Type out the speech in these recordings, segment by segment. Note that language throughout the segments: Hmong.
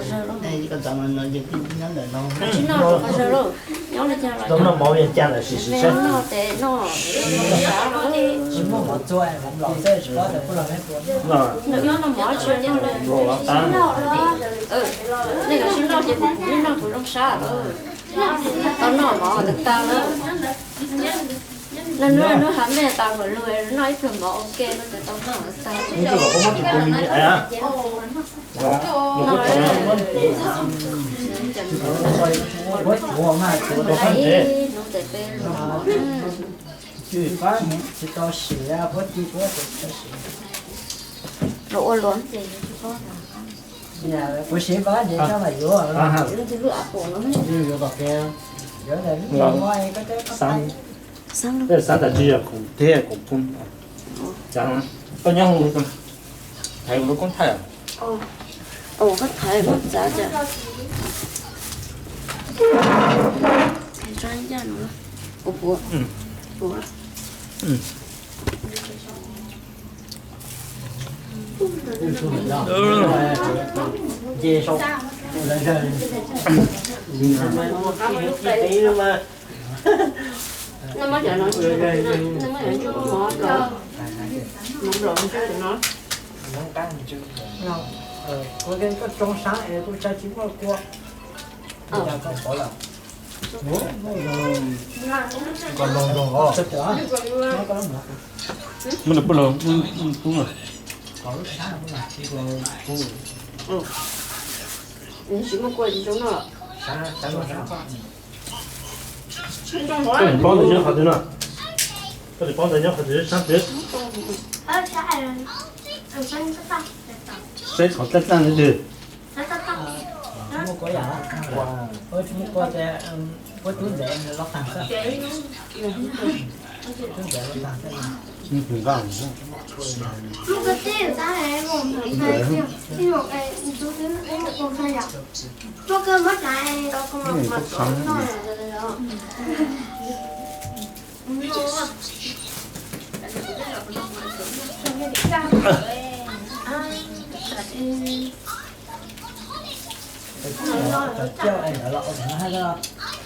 Tsis noj mov, cas lawm sim sim seb. Tsis muaj mov txua, mov txua tsis paub tias puab los neb tua. Noj mov tsis noj, nej los sib noj ces kuv noj kuv zoo sab lawm. Tau noj mov tag tag lawm. Noj hnub hnub hav mej tas kom lug noj ib pluag mov ua ke no ces tau noj tag. Hnub tes peb los mov. Tsis tau sim, los ua luam ces kuv sim pab ces koj mam yuav. Yuav tom kev, yuav ntawm lub mo koj teb koj pab. Xav tas tsis yog khoom thiab khoom pub. Koj nyob hauv, thaiv kuv lub koob thaij. Koj thaiv koj txav cas. Koj tsoo sab es kuv tsis muaj kua. Muab nws pub los pub los. Tsis muaj kua tsis zoo noj. Koj tsis paub ntawd nyob qhov twg no? Koj tsis paub ntawd nyob qhov twg sab twg? Saib qhov taj tag li twg. Tsis muaj kua yam, tsis muaj kua ces puab tub ntxeev los tag xwb. Tub ntxeev los tag xwb.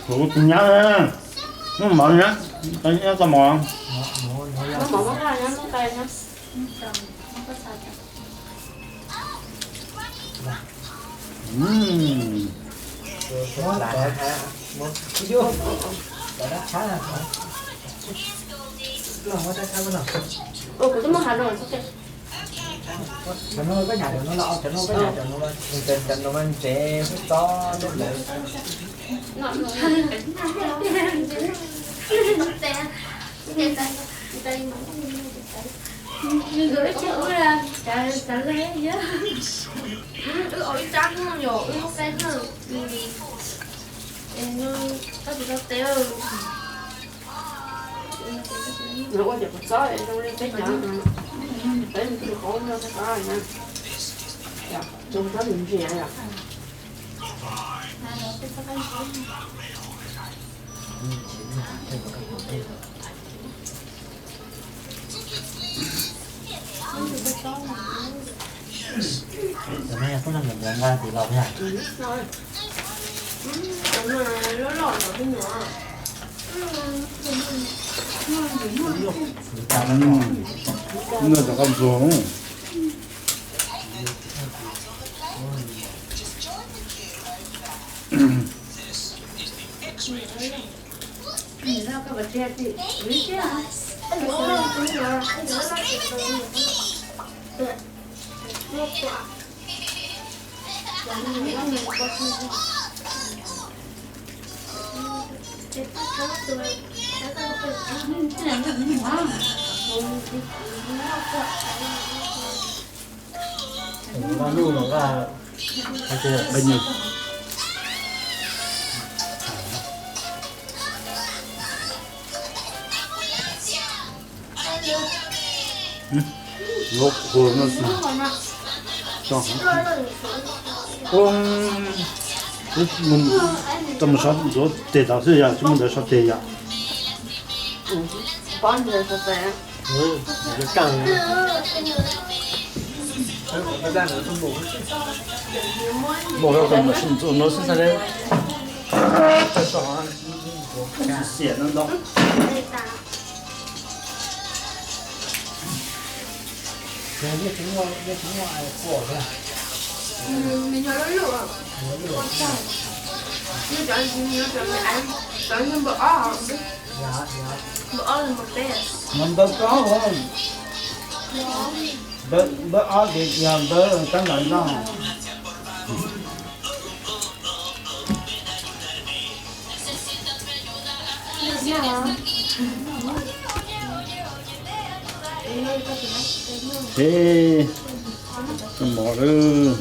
Kuv tus nyab, muaj mov nyab, nyab tau mov. Kuv twb muab hav zoov. Cov no koj nyam cov no los, cov no koj nyam cov no los, cov no mas ntsev hub txob tej ntawd. Wb ua ib rab no yog wb lub qeb na, es no koj tus rau teb. Nws ua cov kua txob zoo li peb cov, peb tus qauv no txob na, cov kua txob ntsia yom. Cov no yog tuaj nrog nkawd nqa tim los yog? Noj cov qaj ntxuag. Tau mus sab ntxuav tes tod xwb yog tsis muaj ntawd sab tes yom. Npau rau kom mus sim ntxuas no xwb xav li. Xiam no ntau. Npawb plaub, npawb ob ces yog npawb tab ntawd no. Ej, mov lawm.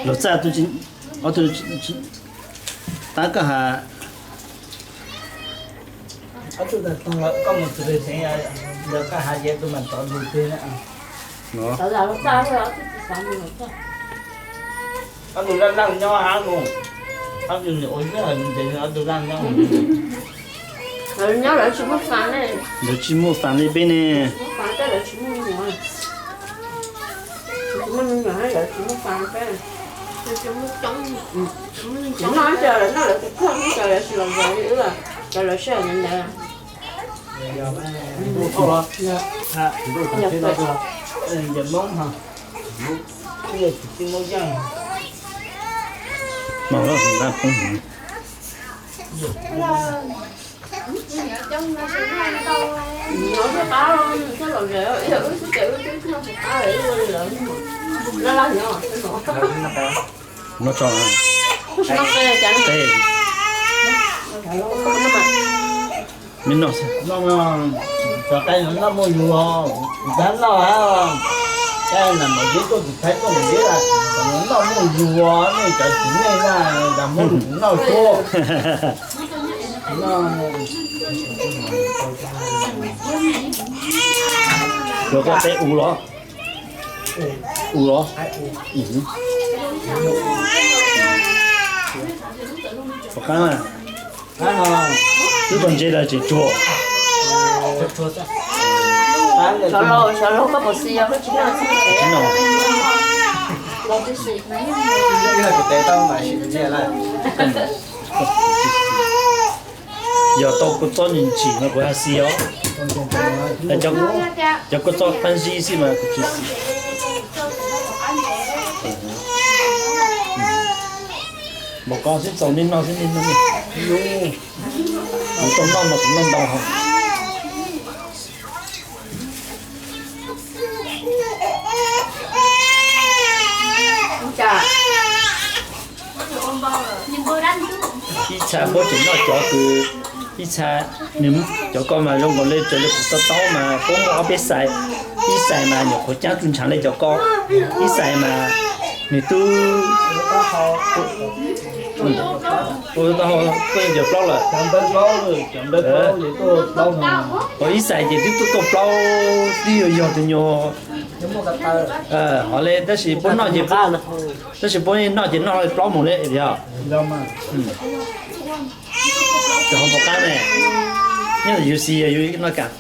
Los txaj tus, ob tug tab koj has. Ob tug tag tag koj mus txog pem xeev, yog koj has ces tus mam tov lus pem na. Ob tug laj laj nyob hab mus, ob tug nws ua ib hais ntev, ob tug laj nyob. Lawv nyob lawv tsis muaj fas ne. Lawv tsis muaj fas li peb ne. Muaj fas peb lawv tsis muaj me nyuam. Tsis muaj me nyuam lawv tsis muaj fas peb. Tsis noj ces lawv noj lawv tus kheej, ces lawv tsis los zov li wb, ces lawv sij hawm ntev ntev. Nyob thiab qab, thiab lom zem, yog wb xwb ces wb twb noj tsis qab li lawm. Laj laj nyob no tso. Qe. Me noj xwb. Cov qe no noj muaj yus, tab noj, cov nam mam yeb tuaj tus Thaib tuaj mus yeb, noj muaj yus, nej cov tsis nej na, cas muab kuv noj suab. Yuav koj teb u los? U los? Pom qab na. Twb tau ntse lawm tseem tsuag. Xyov laus, xyov laus koj puas xis, yog koj tsis noj xwb. Tsis noj. Yog tau kua txob ntsim ntsim no kuv ho xis os. Cov kua txob qab zib xwb mas kuv tsis xis. Npaum ko xwb txaus nej noj xwb nej noj. Kuv tau noj mas kuv noj ntau heev. Ib txha puab tseem noj cov kws, ib txha nws cov ko mas zoo nkaus li raws li kuv to taub mas puab muaj ob peb xais, ib xais mas nyuam qhuav caab tsuj ntshaav li cov ko, ib xais mas nws tub ua taub hau tuaj cov plaub lawm. Ua ib xais ces twb tuaj tuaj plaub, twb yog yog tus nyuag hov li, tab sis puab noj ces, tab sis puab noj ces noj li plaub mus li yog. Cov hov pom qab ne, nyob ntawm yus xis yog yus noj kas.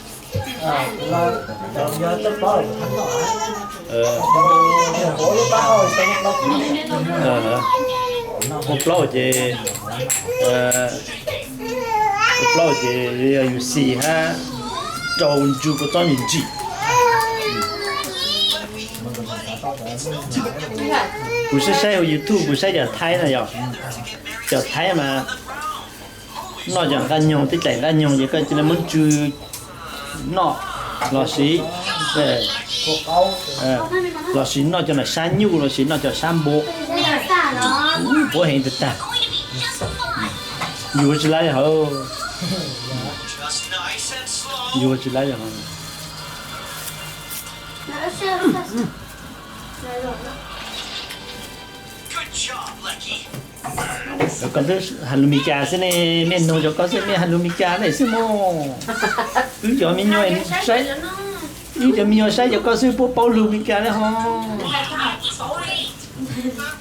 Ua plaub ces, ua plaub ces yog yus xis hab rau ntsu kua txob ntsim ntsim. Kuv saib saib hauv YouTube kuv saib cov Thaib na yog, cov Thaib mas noj cov nqaj nyoog, tib daim nqaj nyoog ces koj cia li muab ntsw noj, lossis, lossis noj cov nam sab nyuj lossis noj cov sab npua, puab heev tag tag. Yus tsis laib hauv. Yuav tsis laib yog. Cov koj twb has lus Meskas xwb ne, mej nug cov koj xwb mej has lus Meskas ne xwb mog. Wb cov me nyuam saib, wb cov me nyuam saib cov koj xwb puab paub lug Meskas ne ho.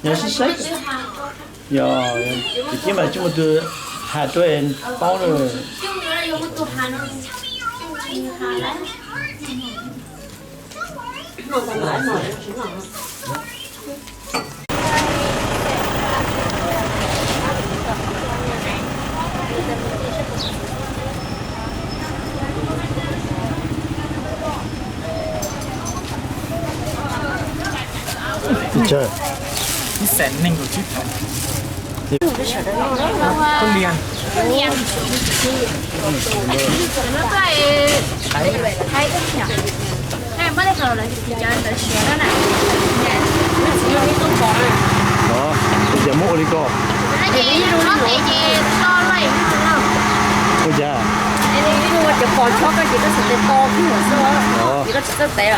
Yog sib saib, yog, tsis mas tsis muaj tus has rua paub lawm. Ib xees nees nkaum tsib phav. Koj liag. Ua cas? Cov pos chob koj ces koj xav tes to kiag xwb, ces koj tsis txawj tev,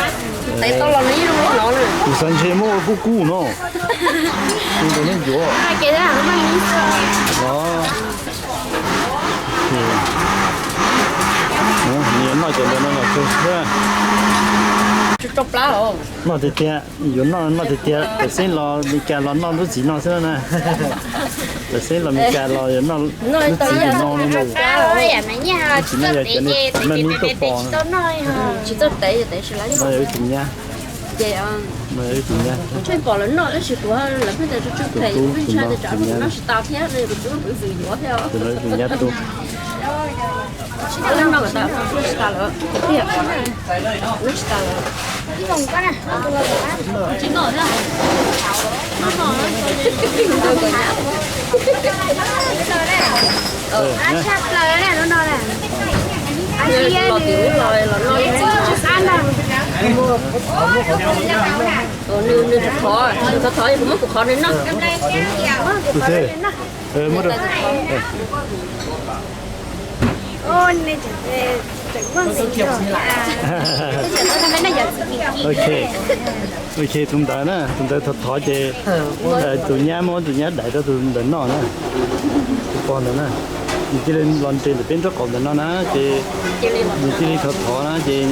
tev tau los nws yeej zoo li no na. Kuv xav ntshe muaj ua kuj kuj no. Tus ntawd nej ncuav. Nws yuav noj cov ntawd no los txog xwb. Tsis tau plab os. Noj tiag tiag, yuav noj noj tiag tiag, pem xeeb los Meskas los noj lub txiv no xwb na. Pem xeeb los Meskas los yuav noj lub txiv no li. Lub txiv no yog cov niag maj nib tuaj pos. Tsis txawj tev, tev tsis laib. No yog ib tug nyab. Ces no yog ib tug nyab. Kuv tseem pom lawv noj tab sis kuv, lawv pheej tias tsuj tsuj phem, kuv pheej ntshai tias tsam kuv noj tsis tau thiab, kuv tsis muaj peev xwm yuav thiab. Ces no yog ib tug nyab tub. Tsis tas lawm, tsis tas lawm. Nws thov, nws thov thov kuv muab kuv qhov nws noj. Muab rau. Ok, ok, tus ntawd na, tus ntawd thov thov ces tus nyab muab tus nyab daiv rau tus ntawd noj na. Tus pog ntawd na, nws cia li los nres ntawm peb nraub qaum ntawm no na ces nws cia li thov thov na ces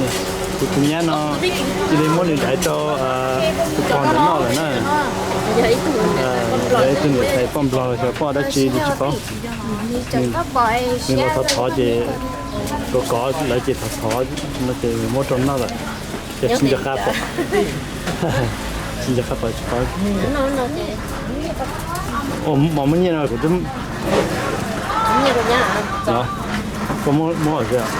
tus, tus nyab no cia li muab nws daiv rau tus pog ntawd noj lawm na. Yog ib tug niam tais poj nplog los xyov poj dab tsi li tsis paub. Nws los thov thov ces kov kov lawv ces thov thov no ces muab rau noj lawm. Ces tsis nco qab pom, tsis nco qab pom tsis paub. Mos muaj nyiaj no kuv twb, koj muab, muab os.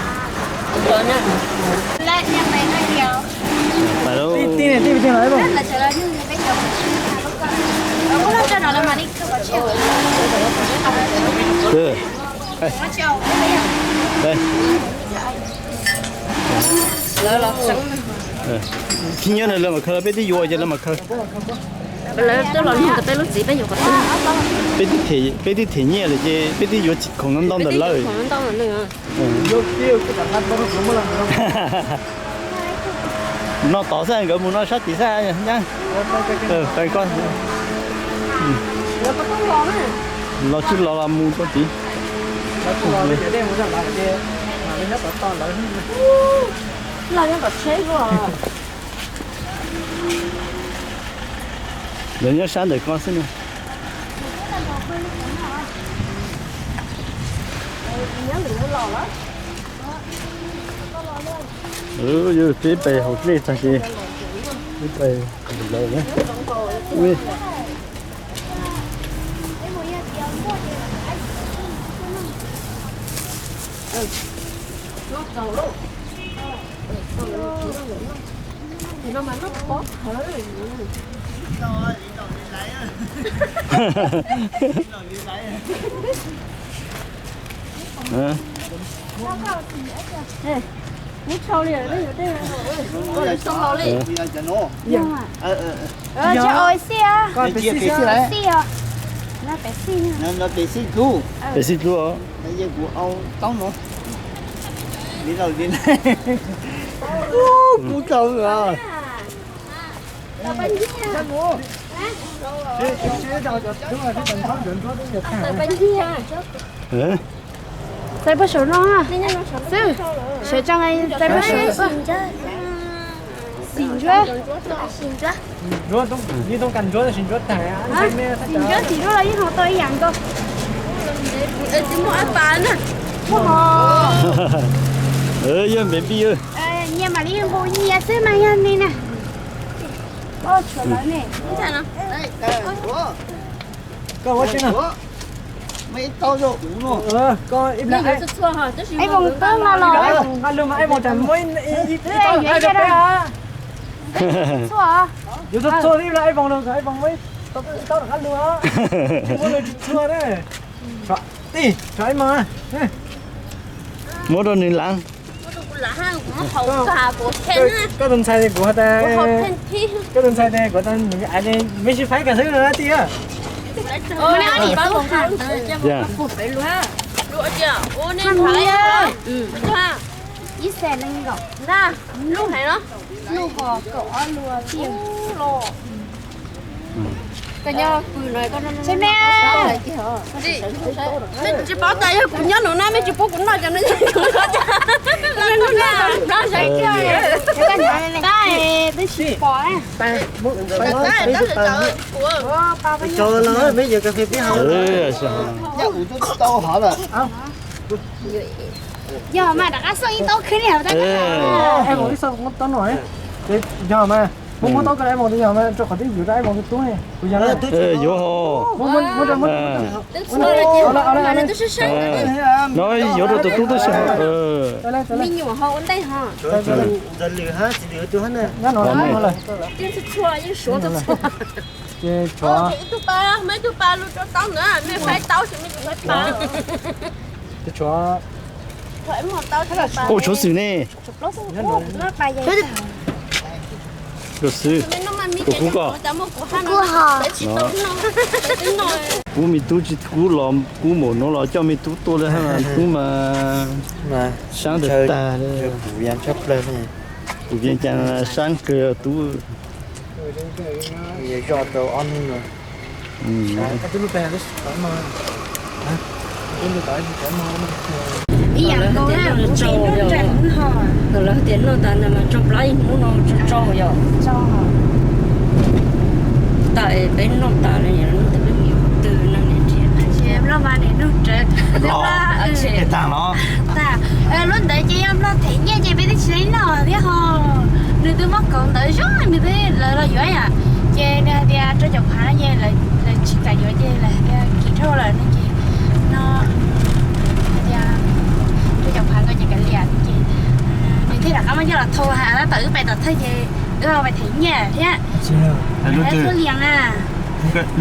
Khib nyob no lawv mam khaws, peb twb yuav ces lawv mam khaws. Lawv twb los nug peb lub txiv peb yuav qhov twg. Peb twb them nyiaj lawm ces peb twb yuav tsis khoom ntau ntau ntawm lawv. No tod xwb, nkawd mus no sab tid xwb nyab. Los tsis los los mus rau tid. Lawv nyob sab ntawm ko xwb na. Yog peb pais haus dlej tag ces peb pais lawm na. Pem xij dlub. Pem xij dlub os. Kuv tau. Txais puag saum no, xwb, sawv tsees txais puag saum. Xim ntsuab. Xim ntsuab, xim ntsuab los yeej ho tau ib yam nkaus. Muaj hos. Yog npe pij. Nyias mam li nqus nyias xwb mas yog li na. Tshuav lawv ne. Koj ua tsi no? Ib voos tub no los. Qab lug mas ib voos tsam muab ib tau rov qab lug. Txhua. Yus txhua txhua ib lub ib voos lug, ib voos muab ib tau rov qab lug. Muab lug tsis txhua na. Tij, tso ib moos. Muab rau nws laav. Koj tus ntxhais kuv has tas, koj tus ntxhais tas kuv tas nws me sib faib kawg xwb no tij. Ib xees nees nkaum. Lub hais no. Lub hos kaum ob lub tij. Tsis paub tas yog kuv nyob nov na, mej tsis pub kuv noj cov no. Tsis pom. Yog mas rov qab xauj ib taub khwb li hauv. Yog mas, muab muab taub ko ib moos twb yog mas, rau qhov twb yuav rau ib moos twb tub ne. Kuv yog na. Yuav hos. No yuav rau tus tub tub si hos. Me nyuam ho ua ntej ho. Ntxawg Lwm hab txiv Lwm tus hab na. Nyob no lawm. Ces tshuav. Ib tug pa, muaj ib tug pa lug rau taub ntawd, mej faib taub ces mej faib pa. Ces tshuav. Ua tshuav xwm ne. Ua xwb. Tus kub koj. Kub me tub tsis kub los kub npaum no los coj me tub tuaj li hab mas tub mas sab tag tag li. Kuv yeej cas sab kawg tub. Ib yam nkaus na, kuv tsis noj nrees ho. Thaum lawv tias noj tas no mas tsau plab ib hnub no tsau tsau yom. Tsau. Tas peb noj tas no, noj tas peb mus twg no niam nrhiav. Nplog mas niam nug rawv. Nplog, tas los. Tas, lub ntawd ces yog Nplog them nyiaj ces peb twb tsis noj thiab ho. Nws twb muab kauv ntawd zoo, nws twb lawv los yuav yom. Ces nws hais tias rau caum phav no ces lawv tsis kam yuav ces lawv hais tias kim dhau lawm no ces no hais tias rau caum phav nkaus ces kav liam ces nws thiaj rov qab muab coj los thau has tab tom wb pais tom thawj ces wb ho pais them nyiaj thiab. Lub twg?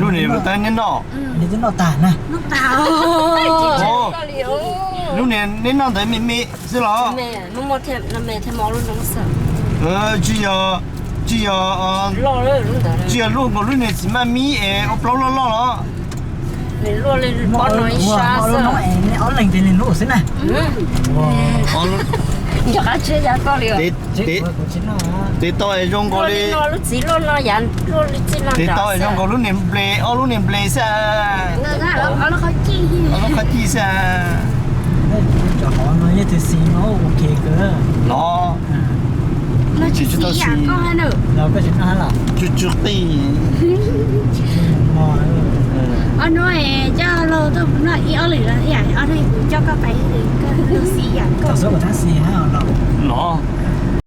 Lub niag tab neb noj. Noj tas na. Lub niag neb noj ntawd me me xwb los? Tsis yog, tsis yog, tsis yog luaj nkaus lub niag txiv maj mib es ua plaub loj loj los? Ob leeg tes li lub xwb na. Tes tau es zoo nkaus li, tes tau es zoo nkaus lub niag nple, ob lub niag nple xwb. Ob lub qhov cij xwb. Los tsis tau xis, tsw tsw qij. Ob hnub coj laug tuaj noj ib ob lwm los ib yam, ob hnub kuv coj koj pais ib lwm, koj tau xis yam koj. Los.